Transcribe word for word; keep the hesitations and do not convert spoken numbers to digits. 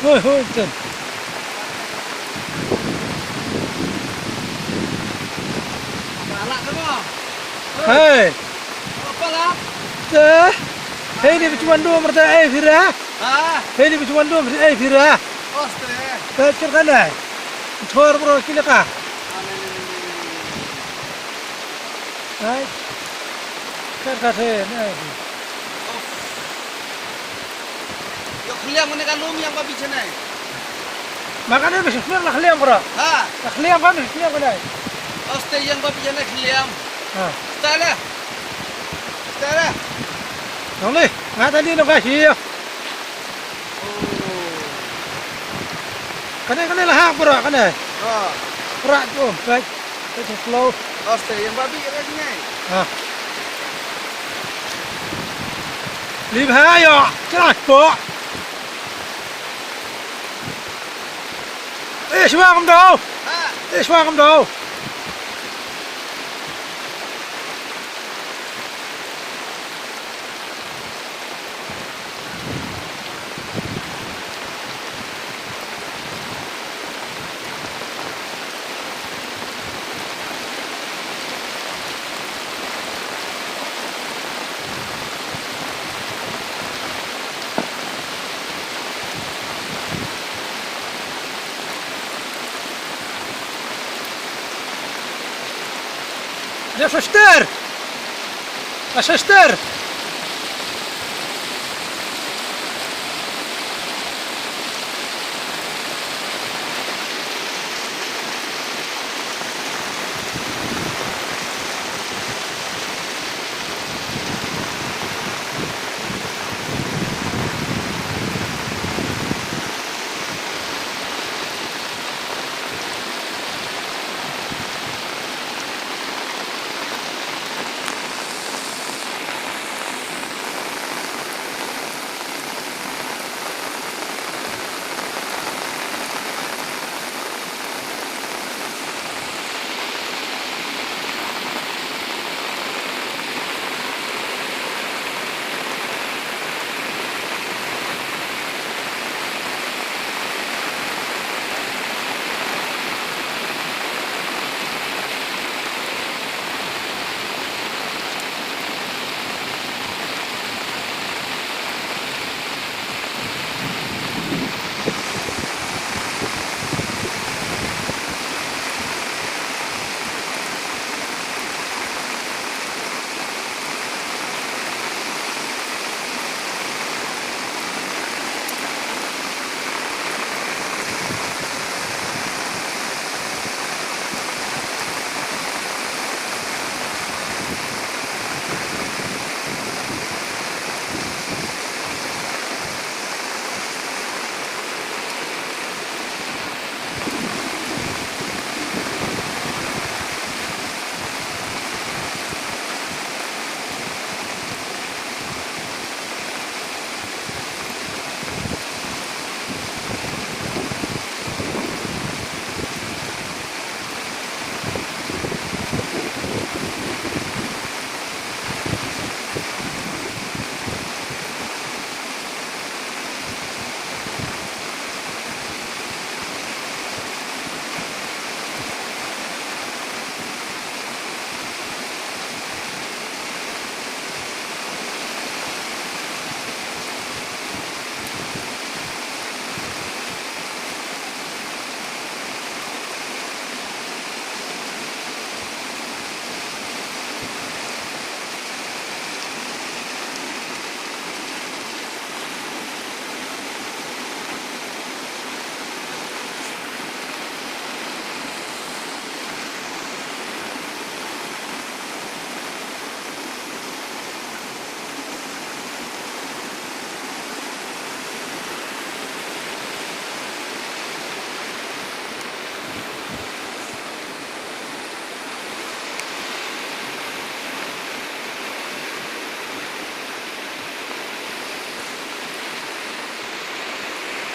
Hoi, hoi, ten. Hey. Te. Hey, ni bichuan dum rta ei phira. Hey, ni bichuan dum rta ei phira. Te ker kane. Chor bro kile ka. Hey. Ker ka the, hey. Ïa khliang ne ka lum ïang ba bi chene. Ma kane ba shi khliang la khliang bro. Ha. La khliang ba bi khliang kane. Oste ïang ba bi chene khliang. Ha. Stale. Stale. Nong ni, nga tadi nong ka shi. Kane kane la ha bro kane. Ha. Bro tu, baik. Ka jingploh. Oste, ïang ba bi ka jingeh. Ha. Li bha ïa, kra po. Eh, shwa kam do. Ha. Eh, shwa kam do. Def ester. As ester.